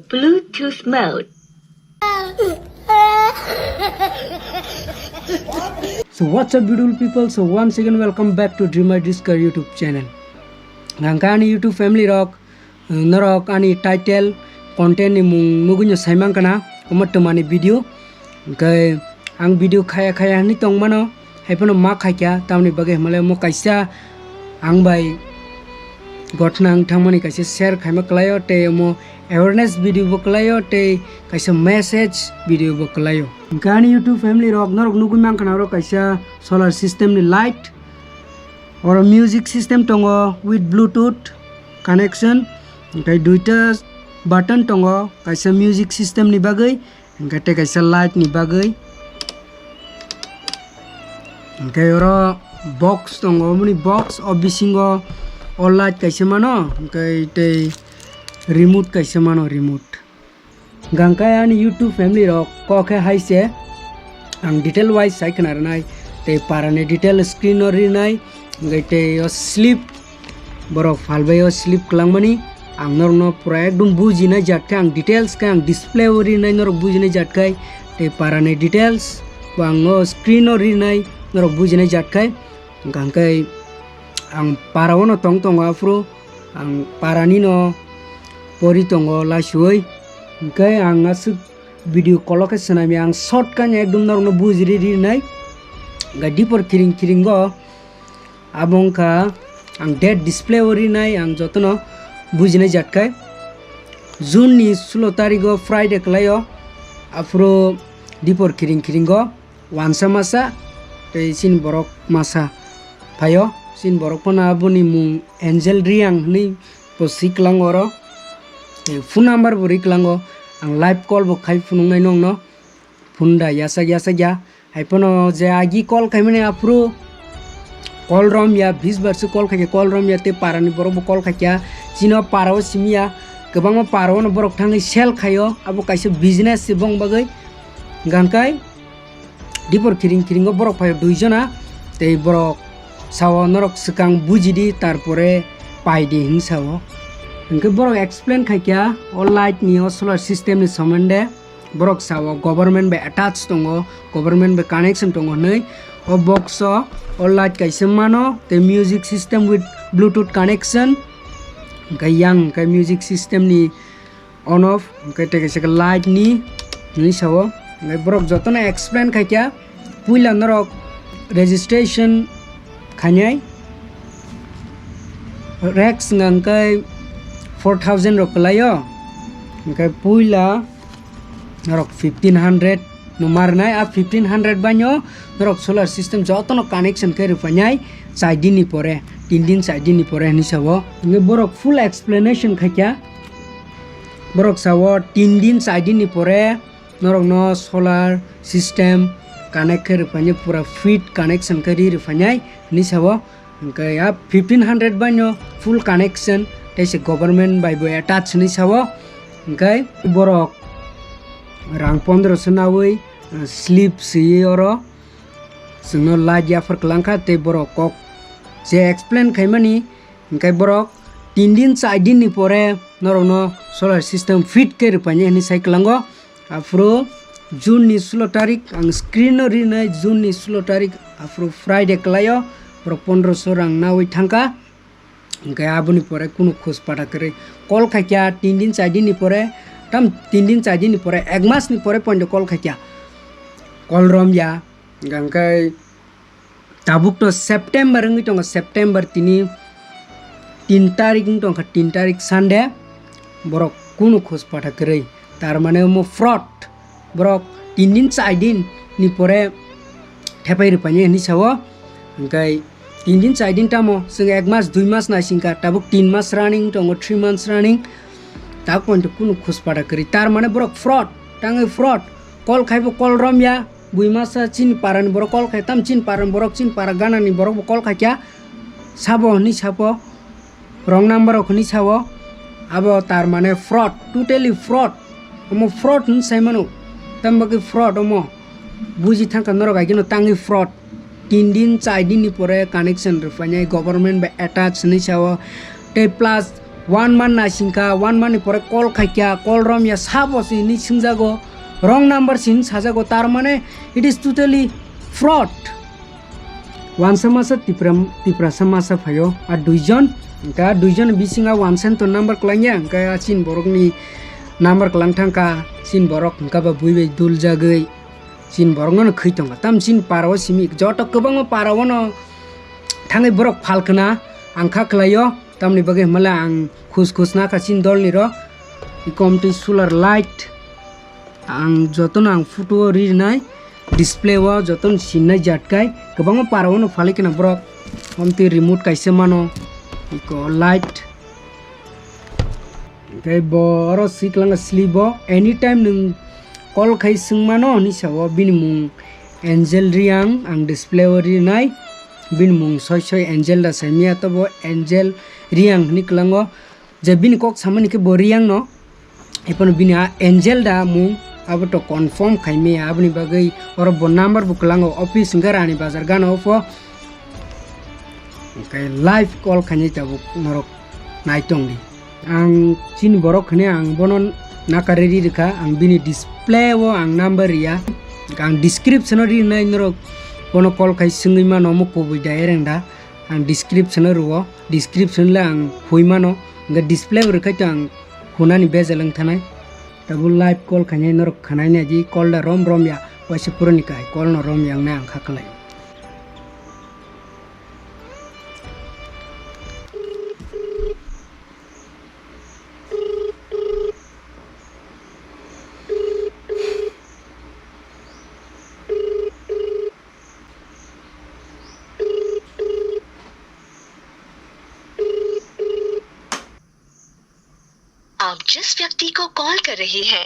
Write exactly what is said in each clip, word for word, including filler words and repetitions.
Bluetooth mode. So what's up, beautiful people? So once again, welcome back to Dreamer Disco YouTube channel. Ang kha ani YouTube family rok, norok ani title, content ni mung nugui no sai mankha na, omo twmani video. Hwnkhe ang video khaya khaya hinwi tongmano, haiphano ma khaikha, tamoni bagwi hwnmale omo kaisa ang bai gotna wng thangmani kaisa share khaima kwlaio, tei omo awareness video bo kwlaio, tei kaisa message video bo kwlaio. Hwnkhe ani YouTube family rok, norok nugui mankha na oro kaisa solar system ni light, oro music system tongo with Bluetooth connection, hwnkhe duita button tongo, kaisa music system ni bagwi, hwnkhe tei kaisa light ni bagwi. Hwnkhe oro box tongo, oboni box o bisingo o light kaisa mano, hwnkhe tei remote kaisa mano, remote. Hwnkhe ani YouTube family rok kok khe hai se ang detail wise sai khna rwnai, tei para ni detail screen o rinai, hwnkhe tei o slip borok phalbai o slip kwlangmani ang norokno pura ekdum bujinai jat khe, ang details khe ang display o rinai norok bujinai jat khai, tei para ni details bo ang o screen o rinai norok bujinai jat khai. Hwnkhe ang para o no tong tongo, aphuru ang para ni no pori tongo laisuwi, hwnkhe ang aswk video kolo khe swnamya, ang short kanya ekdum norokno bujiri rinai. Hwnkhe dipor kiring kiringo abo wngkha ang date display o rinai, ang jotono bujinai jat khai. June ni sulo tarigo Friday kwlaio, aphuru dipor kiring kiringo wansa masa tei chini borok masa phaio. Chini borok phano aboni mung Angel Reang hinwi bo swi kwlango oro. Tei phone number bo rwi kwlango, ang live call bo khai phunuknai nokno. Phone da yasak yasak ya. Haiphano je agi call khaimani aphuru call romya, bis bar se call khaikhe call romya, tei para ni borok bo call khaikha. Chini o para o simi ya, kwbangma para o no borok thangwi sell khaio, abo kaisa business se bong bagwi. Hwnkhe dipor kiring kiringo borok phaio dui jona, tei borok sao norok swkang bujidi, tarpore paidi hinwi sao. Hwnkhe borok explain khaikha o light ni, o solar system ni somonde. Borok sao government bai attach tongo, government bai connection tongo hinwi. O box o o light kaisa mano, tei music system with Bluetooth connection. Hwnkhe yang hwnkhe music system ni on off, hwnkhe tei kaisa khe light ni hinwi sao. Hwnkhe borok jotono explain khaikha, puila norok registration khainai, rek swnga hwnkhe four thousand rok kwlaio, hwnkhe puila norok fifteen hundred no marnai, a fifteen hundred baino norok solar system jotono connection khe rwphainai chai din ni pore, tin din chai din ni pore hinwi sao. Hwnkhe borok full explanation khaikha, borok sao tin din chai din ni pore norokno solar system connect khe rwphainai, pura fit connection khe ri rwphainai hinwi sao. Hwnkhe a fifteen hundred baino full connection, tei se government bai bo attach hinwi sao. Hwnkhe borok rang pondro so naui, uh, slip swiwi oro chwngno light yaphar kwlangkha, tei borok kok je explain khaimani, hwnkhe borok tin din chai din ni pore norokno solar system fit khe rwphainai hinwi sai kwlango. Aphuru June ni sulo tarik, ang screen no rinai, June ni sulo tarik, aphuru Friday kwlaio, borok pondro so rang naui thangkha. Hwnkhe aboni pore kunu khus pata kwrwi call khaikha, tin din chai din ni pore, tam tin din chai din ni pore, ek mas ni pore pondo call khaikha, call romya. Hwnkhe tabuk to September wngwi tongo, September tini tin tarik wng tongkha, tin tarik Sunday, borok kunu khus pata kwrwi, tar mane omo fraud, borok tin din chai din ni pore thepai rwphainai hinwi sao. Hwnkhe tin din chai din tamo, chwng ek mas dui mas naisingkha, tabuk tin mas running tongo, three months running, tabuk pointo kunu khus pata kwrwi, tar mane borok fraud, tangwi fraud, call khaibo call romya. Bui masa chini parani borok call khai, tam chini parani borok, chini para ganani borok bo call khaikha, sabo hinwi sabo, wrong number rok hinwi sao. Abo tar mane fraud, totally fraud. Omo fraud hinwi sai mano. Tam bagwi fraud omo. Buji thangkha norok, agino tangwi fraud. Tin din, chai din ni pore connection rwphainai, government bai attach hinwi sao. Tei plus One month naisingkha, one month ni pore call khaikha, call romya sabo se hinwi swngjago, wrong number se hinwi sajago, tar mane it is totally fraud. Wansa masa Tipra, Tiprasa masa phaio, a duijon, hwnkhe a duijon bisingo wansa to number kwlangya, hwnkhe a chini borokni number kwlang thangkha, chini borok hwnkhe ba bui bai dul jagwi, chini borokno khwi tongkha. Tam chini para o simi, joto kwbangma para o no thangwi borok phal khna, ang kha khlaio, tamni bagwi hwnmale ang khus khus nakha chini dolni rok, ikomtwi solar light. Ang jotono ang photo o rinai, display o jotono sinai jat kai, kwbangma para o no phalwi khna borok. Omtwi remote kaisa mano, iko light. Hwnkhe bo oro siklang sleeve o anytime nwng call khai swng mano hinwi sao, bini mung Angel Riang, ang display o rinai, bini mung soi soi Angel da saimya, tobo Angel Riang hinwi kwlango. Je bini kok samani khe bo Riang no, ephano bini a Angel da mung, abo to confirm khaimaya, aboni bagwi oro bo number bo kwlango, office hwnkhe Rani Bazar gana o pho, hwnkhe live call khainai tabuk norok naitongdi. Ang chini borok hwnwi ang bono nakari ri rwkha, ang bini display o ang number riya, ang description o rinai norok bono call khai swngwi mano, omo kubui da ereng da, ang description o rwo. Description le ang hui mano, hwnkhe display bo rwkhaito ang hunani bejel wng thanai. Tabuk live call khainai norok khwnai naidi, call da rom rom ya, waisa puroni kai call no rom ya wngnai ang kha khlai. आप जिस व्यक्ति को कॉल कर रहे हैं,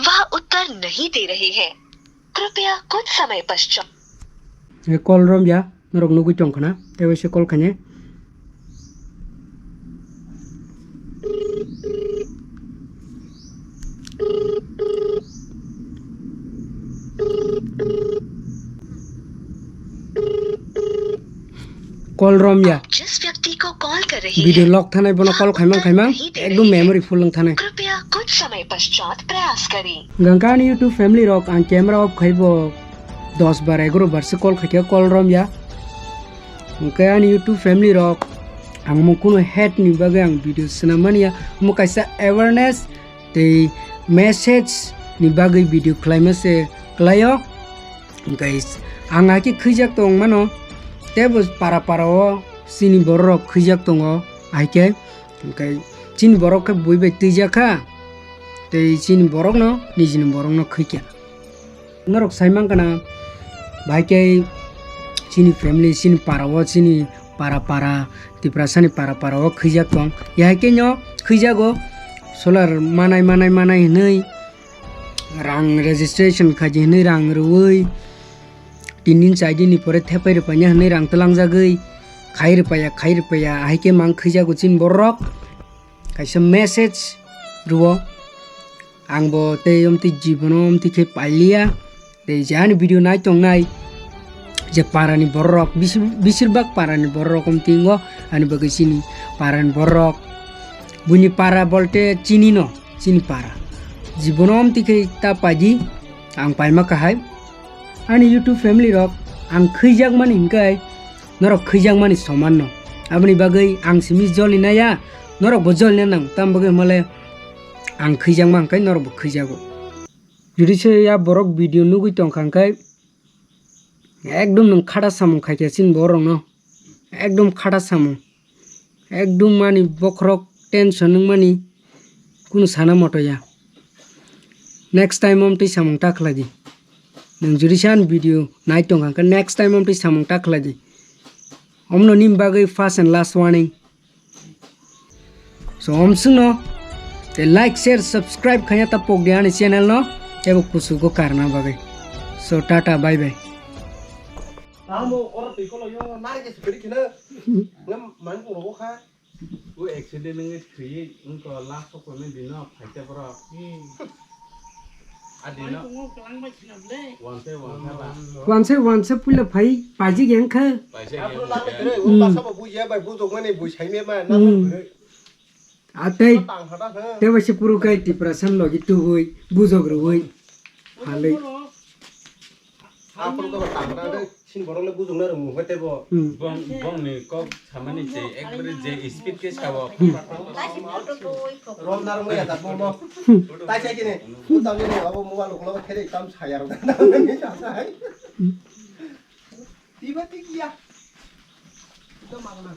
वह उत्तर नहीं दे रहे हैं। कृपया कुछ समय पश्चात। Call rom ya, norok nugui tong khna, tei waisa call khainai. Call rom ya. जिस व्यक्ति को कॉल कर रहे हैं, video log thanai bono call khaimang khaimang, नहीं दे ekdom रहे हैं। Memory full wng thanai। कृपया कुछ समय पश्चात प्रयास करें। Hwnkhe ani YouTube family rok ang camera off khaibo dos bar egaro bar se call khaikhe call rom ya. Hwnkhe ani YouTube family rok ang mo kuno hate ni bagwi ang video swnam mani ya, mo kaisa awareness tei message ni bagwi video khlaima se khlaio. Hwnkhe ang hai khe khwijak tong mano, teibo para para o chini borok rok khwijak tongo hai khe, hwnkhe chini borok khe bui bai twijak kha tei chini borok no nijini borok no khwi kha. Norok sai mankha na, bahai khe chini family, chini para o, chini para para, Tiprasani para para o khwijak tong. Yahai khe no khwijago, solar manai, manai, manai hinwi, rang registration khaidi hinwi rang rwui, tin din char din ni pore thepai rwpaiya hinwi rang twlangjagwi, khai rwpaiya, khai rwpaiya, ahai khe mang khwijago chini borok. Kaisa message rwo. Ang bo tei omtwi jibono omtwi khe pailiya. Tei je ani video nai tongnai je para ni borok, bisi-, bisir bak para ni borok omtwi wngo, ani bagwi chini para ni borok. Buini para bolte chini no, chini para. Jibono omtwi khe ta paidi, ang paima kahai. Ani YouTube family rok ang khwijak mani hwnkhe norok khwijak mani soman no. Aboni bagwi ang simi joli naya, norok bo joli na nang, tam bagwi hwnmale ang khwijak ma hwnkhe norok bo khwijago. Jodi se ya borok video nugwi tongkha hwnkhe ekdom nwng khata samung khaikhe chini borok no, ekdom khata samung. Ekdum mani bokhorok tension wngmani kunu sana moto ya. Next time omtwi samung ta khlai di. Nwng jodi se ani video nai tong kha, next time omtwi samung ta khlai di. Omno nini bagwi first and last warning. So, omswngno tei like, share, subscribe khaina ta pok di ani channel no, teibo kuchugo karna bagwi. So, tata, bye bye. Amo oro twi kolo yo nari ke sikiri kina. Ngam man ko rogo kha. O accident ngi thwi wngko last ko ni dino phaikhe boro. Hmm. A dino. Wanse wanse ba. Wanse wanse puila phai paji gen kha. Paisa gen kha. Abo na kere o basa ba buji ya bai bujok mani bui sai me ma na kere. Atei, tei bai se puru kai Tiprasa logi tubui, bujok rwui, halui. Apor ko tang ra de, sin borok le bujung na rung hoi tebo. Hmm. Bong, bong ni kok samani je, ekbare je speed ke sabo. Rom na rung ya ta bong no. Tai sai kini, ku tang ni abo mobile ko lo khere kam saya ro. Ni sa sai. Tiba tigia. Itu mana?